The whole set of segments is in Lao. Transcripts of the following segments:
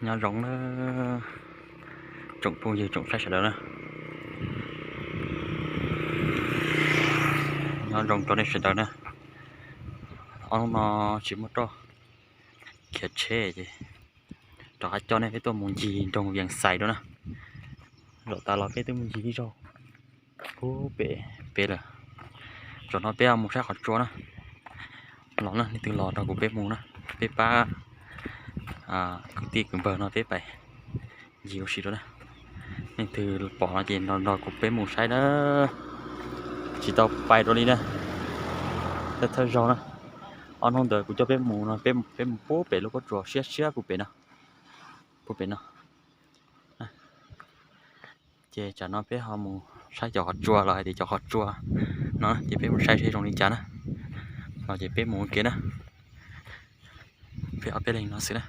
Nho rông nơ, trông pung yư trông sai sơ đơ nơ. Nho rông trông nên sơ đơ nơ. Ôn nó chỉ một trò. Kia chê chứ. Trò hát cho nên cái tôi muốn gì rông viếng sai đó nơ. Rồi ta lo cái tôi muốn gì đi rồi. ໂອ້ ເປ ເປເລີ ຈອດຮອດເປ ເອົາໝູໃສ່ຂອດຈົວນະ ຫຼອນນະ ນີ້ຖືຫຼອນເອົາ ກູເປໝູນະ ເປປ້າ ອ່າ ຄືຕີຄືເບີນະ ເປໄປ ຢິວຊິໂດນະ ນີ້ຖືປອນະ ເຈນອນ ລອນ ກູເປໝູໃສ່ເດີ ຊິຕ້ອງໄປໂດນີ້ນະ ເທີເຈົ້ານະ ອອນຫ້ອງເດີ ກູຈະເປໝູນະ ເປ ເປໝູ ໂປ້ ເປລູກກໍຈົວ ເຊຍ ເຊຍ ກູເປນະ ກູເປນະ. ເຈຈະນອນເປເຮົາໝູໃຊ້ຈອກຂອດຈົວ ລາວໃຫ້ຕີຈອກຂອດຈົວເນາະ ເຈເປໝູໃຊ້ເທລົງນີ້ຈານະ ລາວເຈເປໝູເກນະ ເປເອົາເປເລັງນອນຊິນະ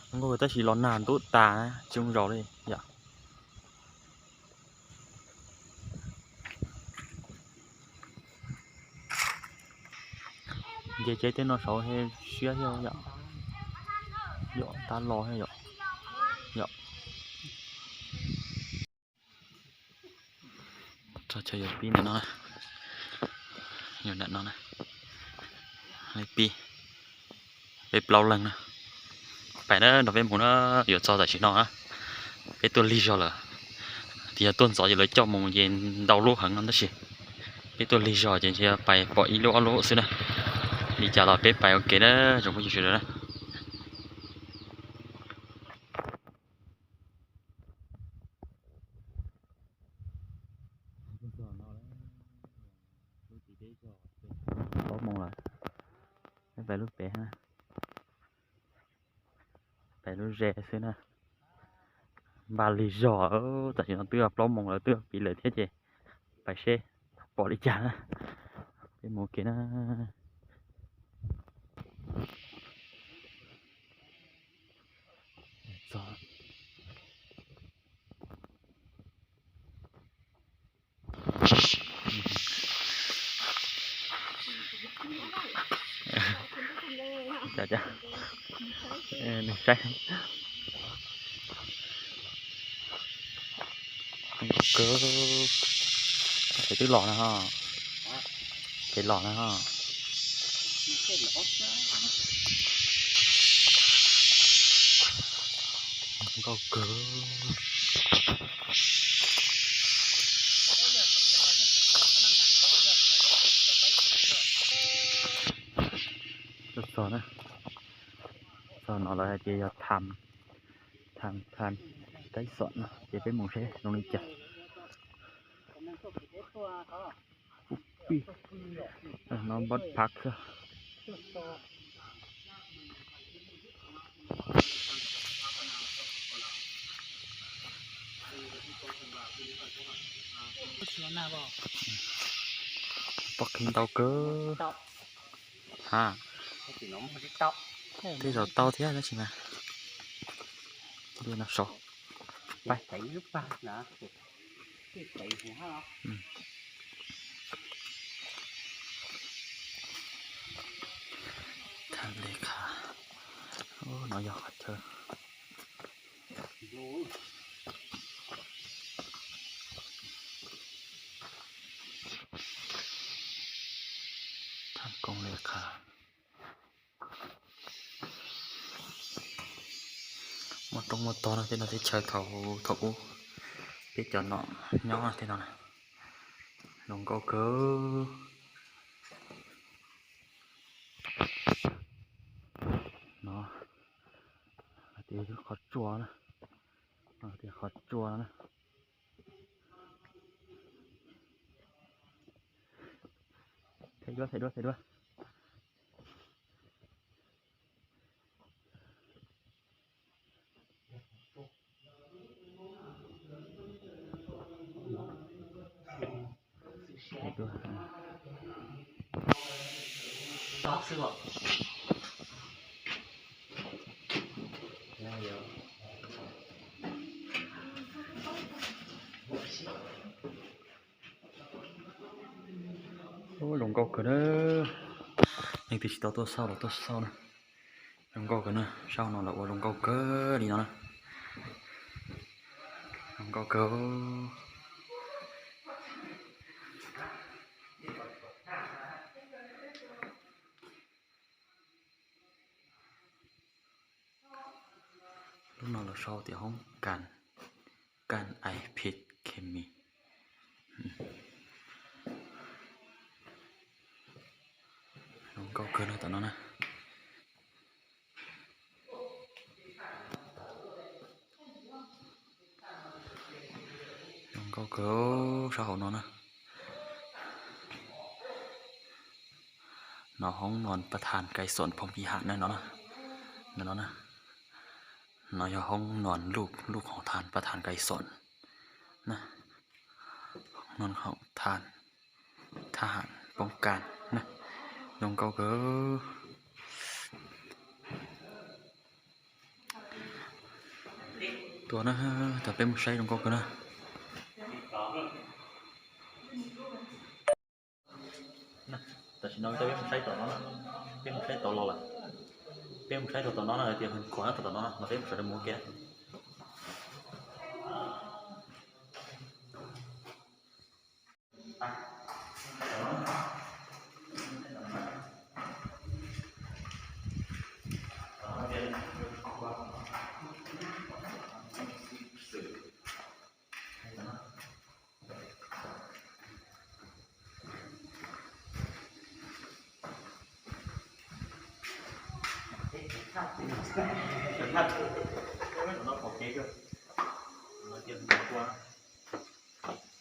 ມັນກໍແຕ່ຊິລອນນານຕຸຕານະ ຈຸງເຈົ້າເລີຍຢາ Dễ chế tên nó xấu hay xía theo dõi. Dõi ta lo theo dõi. Dõi. Cho chơi dõi pin này nó này. Nhiều đạn nó này. Lấy pi. ໄປເປົ່າເລີຍນະ ໄປເດີ ດອກເວໝູນະ ຢູ່ຈອດໃສ່ຊິນອນນະ ໄປຕົວລີຈອດເລີຍ ທີ່ຕົວຈອດຢູ່ເລີຍ ເຈົ້າໝູເຢັນເດົາລູກຫັງນຳຕະຊິ ໄປຕົວລີຈອດ ເຈນຊິໄປປໍອີໂລອາໂລຊື່ນະ ລີຈາລອດໄປໄປ ໂອເຄເດີ ຈົງບໍ່ຢູ່ຊື່ເດີນະ. ເກົ້າໂມງແລ້ວ ໄປລົດເປນະ ໄປລົດແຈຊື່ນະ ບາລີຈອ ເອີ ຕອນນີ້ເນາະ ເກືອບເກົ້າໂມງແລ້ວ ເກືອບປີເລີຍເທເຈ ໄປເຊ ປອລິຈານະ ໄປໝູເກນະ. ເຈົ້າ ເຈົ້າ ເອີ ໜຶ່ງໃສ່ ມັນກໍເກີບ ໄປຕື້ຫຼໍນະຮະ ໄປຫຼໍນະຮະ. ສອນນະ ສອນເອົາລະເຈຍາທຳ ທຳ ທຳ ໄດ້ສອນນະ ເຈໄປໝູເຊ ລົງນີ້ຈ້ະ. ປຸບປີ ເອີ ນອນບ່ອນພັກຊະ ປັກຫິນເຕົາເກີ ຫ້າ ທີ່ເຕົາ ທີ່ເຕົາເທຍນະຊິນະ ເດນະໂຊ ໄປ ໄປຫຼືປານະ ອືມ ທ່ານເລຂາ ໂອ້ ໜ້ອຍຢອກເທີ ທ່ານກົງເລຂາ. ໝົດຕົງໝົດຕອນນະ ເປັນນາທີເຊົາເທົາ ເທົາອູ ເປັນຈອນເນາະ ຍ້ອນນະ ເປັນນະ ລົງກໍເກີເນາະ ເຕຍຂອດຈົວນະ ເຕຍຂອດຈົວນະ ຖ່າຍດ້ວຍ ຖ່າຍດ້ວຍ ຖ່າຍດ້ວຍ. ອືມ. ໂອ້ ລົມເກົ່າເກີນເດີ. ຍັງຕິດຊິຕໍ່ຕົວເຊົ້າ ຕໍ່ຕົວເຊົ້ານະ. ລົມເກົ່າເກີນນະ. ເຊົ້ານອນລະ ໂອ້ ລົມເກົ່າເກີນດີເນາະນະ. ລົມເກົ່າເກີນ. ລູກນ້ອງລາວຊອກທີ່ຫ້ອງການ ການໄອເພັດເຄມີ. ອືມ ລົມເກົ່າເກີນນະຕອນນອນນະ. ນ້ອງກໍເກີເຊົາເຮົານອນນະເນາະ. ຫ້ອງນອນປະທານໄກສອນພົມວິຫານນັ້ນເນາະ ນັ້ນເນາະນະ. ເນາະ ຫ້ອງນອນລູກ ລູກຂອງທ່ານປະທານໄກສອນນະ. ຫ້ອງນອນຂອງທ່ານ ທະຫານປ້ອງກັນນະ. ນ້ອງກໍເກີ ຕົວນະ ຈະເປັນຜູ້ຊາຍນ້ອງກໍເກີນະ. ນະ ແຕ່ຊິນ້ອງຈະເປັນຜູ້ຊາຍຕົວນ້ອງນະ ເປັນຜູ້ຊາຍຕົວຫຼໍ່ລະ ເປັນຜູ້ຊາຍຕົວ ຕົວນ້ອງນະ. ເອີ ຕຽມເພິ່ນຂົວນະ ຕົວນ້ອງນະ ມາເປັນຜູ້ຊາຍຕົວໝູ່ແກ.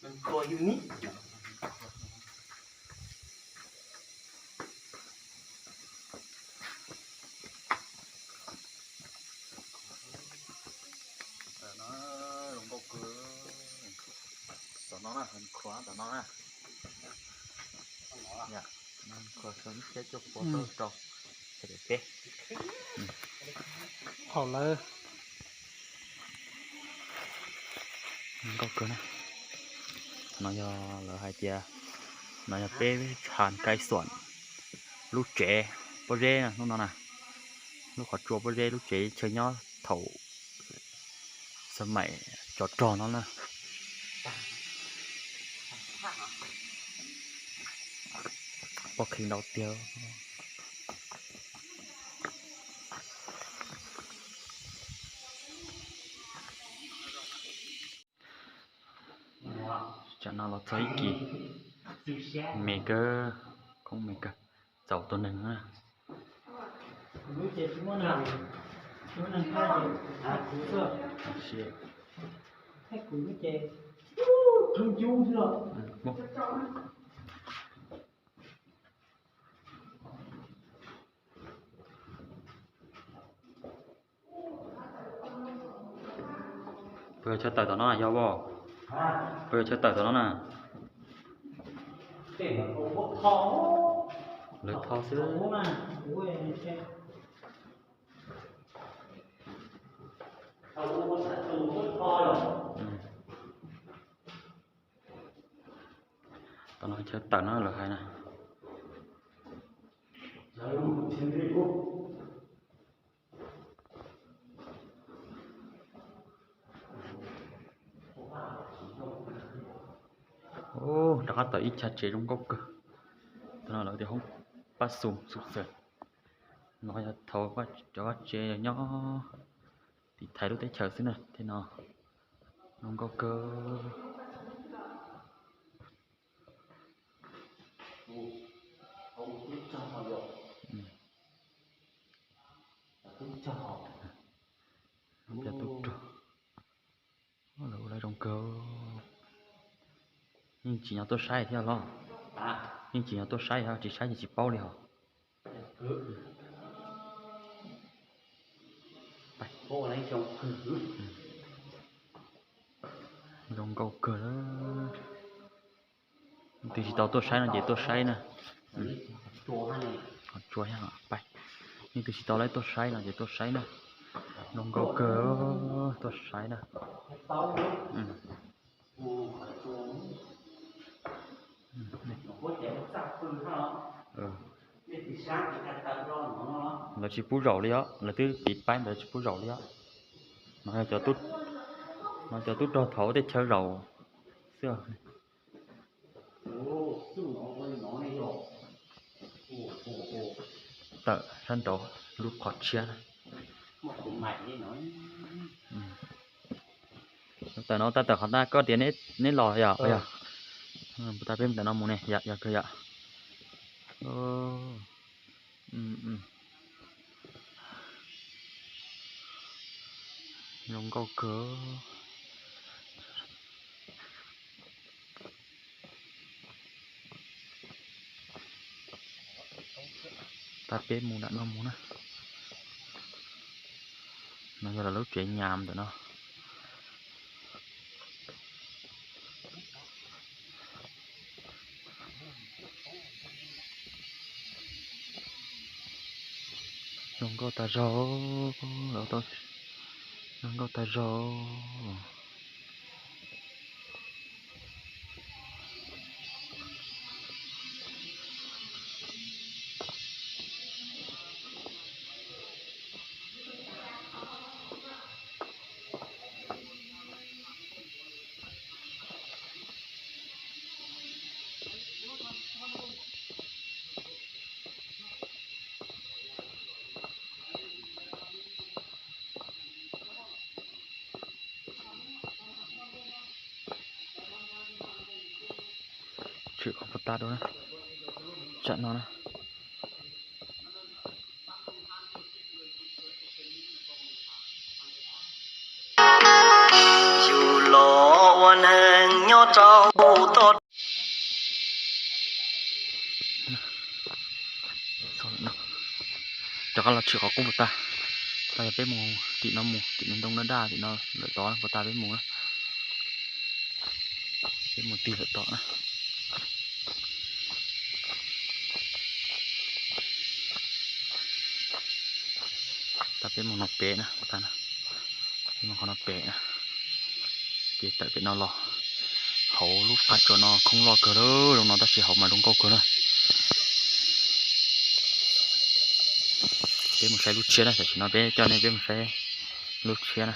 ມັນກໍຢູ່ນີ້. ເອີ ນ້ອງກໍເກີ ຕົວນ້ອງນະ ເປັນຂົວຕົວນ້ອງນະ. ເນາະ ມັນກໍສົນໃຈຈົກໂປໂຕເຈົ້າ ເສດເປ ອືມ ເຂົ້າເລີຍ. ມັນກໍເກີນນະ ນ້ອງຢ່າເລີຍໃຫ້ເຈຍ ນ້ອງຢ່າເປ້ຜ່ານໄກສອນ ລູກເຈ ໂປເຈນະ ນ້ອງນະ ລູກຂອງຈົວໂປເຈ ລູກເຈເຊີຍຍໍ້ເຖົ້າ ສະໄໝຈໍ່ໆ ນັ້ນນະ ປອກຄິງດາວຕຽວ. ຈາກນັ້ນລາວໃຊ້ກີເມເກີ ຂອງເມເກີ ເຈົ້າຕົວໜຶ່ງນະ. ເພິ່ນເຊີດເຕີ່ນຕອນນັ້ນນະ ເຈົ້າບໍ່? ເພິ່ນເຊີດເຕີ່ນຕອນນັ້ນນະ ເລີກທໍ່ຊື່. ອືມ ຕອນນັ້ນເຊີດເຕີ່ນນັ້ນເລີຍໃຫ້ນະ. ໂອ້ ດາກະຕາອິດຊາເຈລົງກໍກຶ ຕອນນັ້ນເຮົາຢູ່ຫ້ອງປະຊຸມສຸກເສີນ ນ້ອຍເຖົ້າວ່າ ຈະວ່າເຈຍອ ຕິດໄທລົດໄດ້ເຊີນຊື່ນະ ເທນອ ນ້ອງກໍກຶ. ອືມ ຈະຕຸກໂຕ ໂອ້ ລະອຸໄລດົງເກີ ຍິງຈີນເອົາຕົວຊາຍເທື່ອຫຼໍ ຍິງຈີນເອົາຕົວຊາຍເທື່ອ ຈີຊາຍຈີເປົ້າເລີຍ ໄປ ໂອ້ ໄລຈົງ ອືມ ລົງເກົາເກີ ນີ້ຕື່ຊິເຕົາຕົວໄຊນະ ເຈຕົວໄຊນະ ອືມ ຕົວຫັ້ນເອງ ເອົາຕົວໃຫ້ເນາະ ໄປ ນີ້ຕື່ຊິເຕົາໄລ່ຕົວໄຊນະ ເຈຕົວໄຊນະ ລົງເກົາເກີ ຕົວໄຊນະ ເຕົາ ອືມ ອືມ ນີ້ Lawv tsis pub zaum li os, lawv twb piv paib ntawd, lawv tsis pub zaum li os. Nov cov tub, nov cov tub rog thaud teb chaws zaum xwb. Tawm sab nraud lub qhov tshiab. Tawm no, tawm qhov no koj tias neb los yom, yog. Puas tas peb mus tawm no mus ne, yog, yog, yog. Zoo nkauj kawg. Tas peb mus nram no mus na. No yog lawv lub tsev nyam ntawm no. Zoo nkauj tas zog, zoo nkauj tas zog. Tshwm qhov puag ta dua na, tsam no na. Rov qab los tshwm qhov qub puag ta. Tas yog peb mus tim no mus, tim no ntoo daj daj, tim no lawm tod na, puag ta peb mus na. Peb mus tim lawm tod na. Tas peb mus no pem na, puag ta na. Peb mus qhov no pem na. Ces tawm pem no los. Hauv lub qab tsua no khoob loj kawg lawm, zoo no tab sis hauv mas zoo nkauj kawg na. Peb mus saib lub tshiab na, tam sim no peb coj nej peb mus saib lub tshiab na.